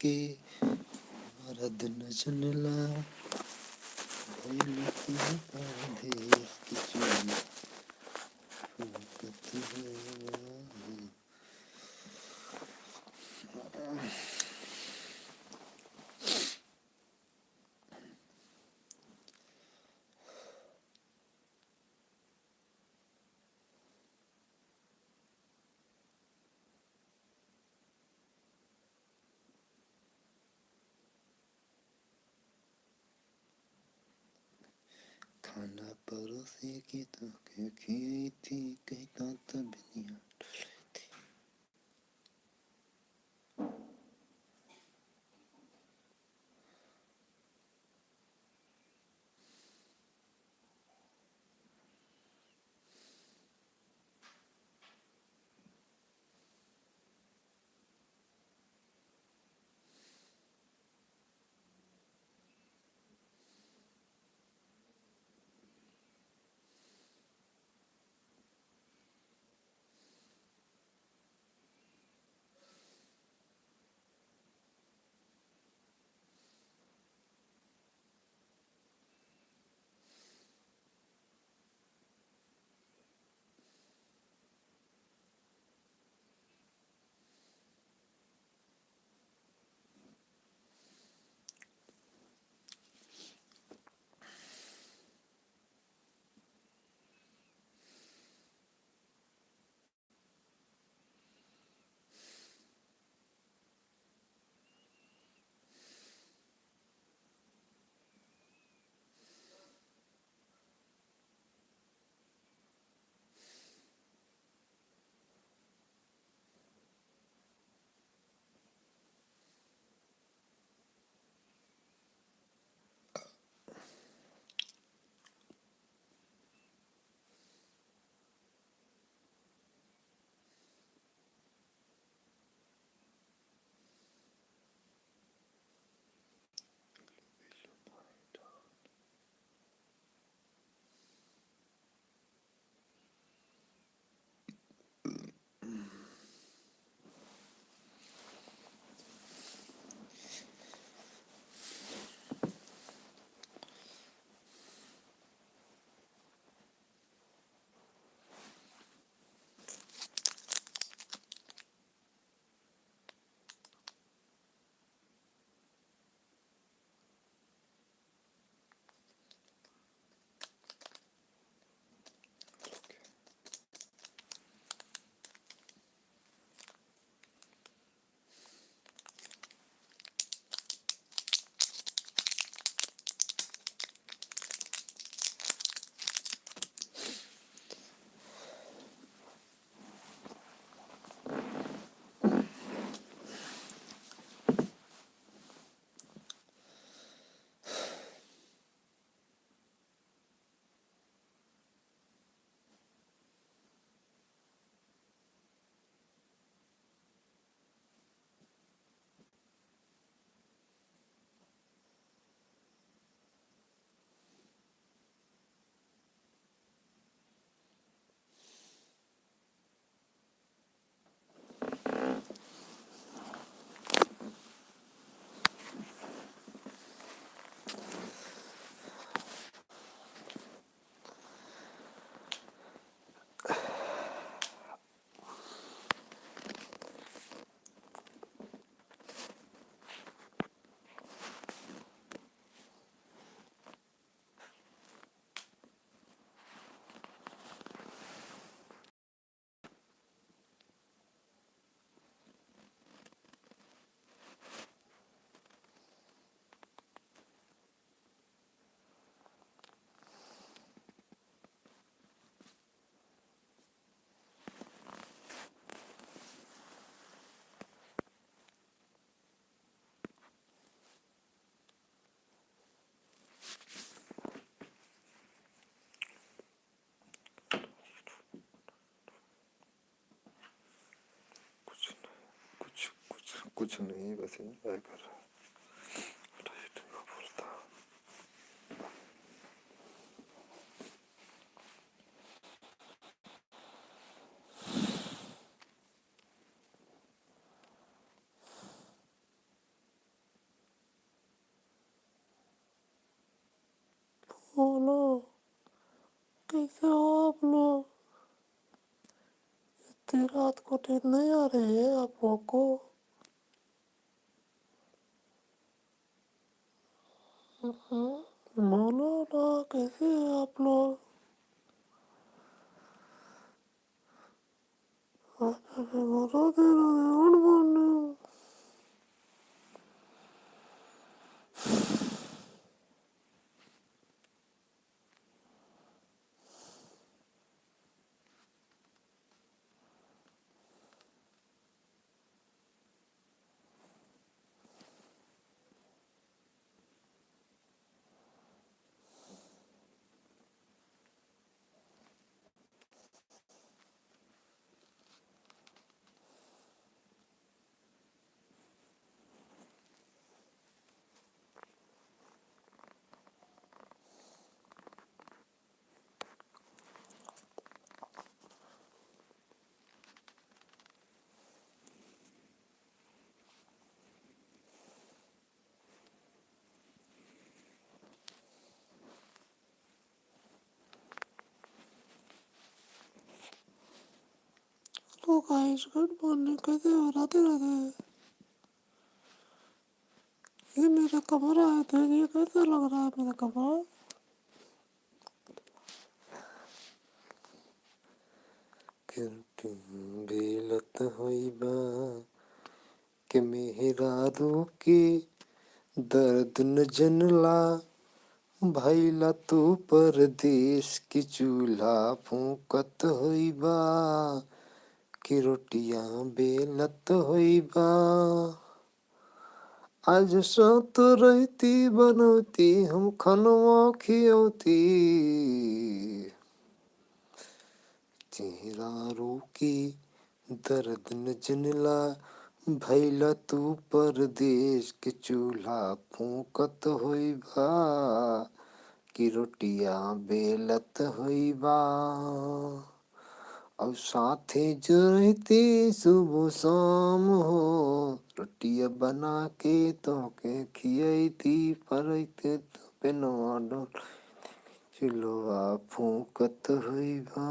के मरद न जनला भइल पिया परदेस के चूल्हा फुकत बा। खाना परोसे के तोके खियाइती कहता त बिनिया डोलैती। कुछ कुछ कुछ नहीं बस एंजॉय कर रहा। इतनी रात को नींद नहीं आ रही है आप लोग को? बोलो ना, कैसे हैं आप लोग? Radhe Radhe, good morning. Hello guys, good morning, कैसे हो? राधे राधे। ये मेरा कमरा है, देखिए कैसा लग रहा है मेरा कमरा। बेलत होइबा के मेहरा के दर्द न जनला, भैला तू परदेश के चूल्हा फूकत होइबा कि रोटियां बेलत होइबा। आज सात रहती बनौती हम खनवा खियौती, चेहरा रोकी दर्द न जनला, भैला तू परदेश के चूल्हा फूकत होइबा कि रोटियां बेलत होइबा। और साथे जो रहती सुबह शाम हो, रोटिया बना के तोके खियैती, परैते तो पेनवा डोल चूल्हा फूकत होइबा।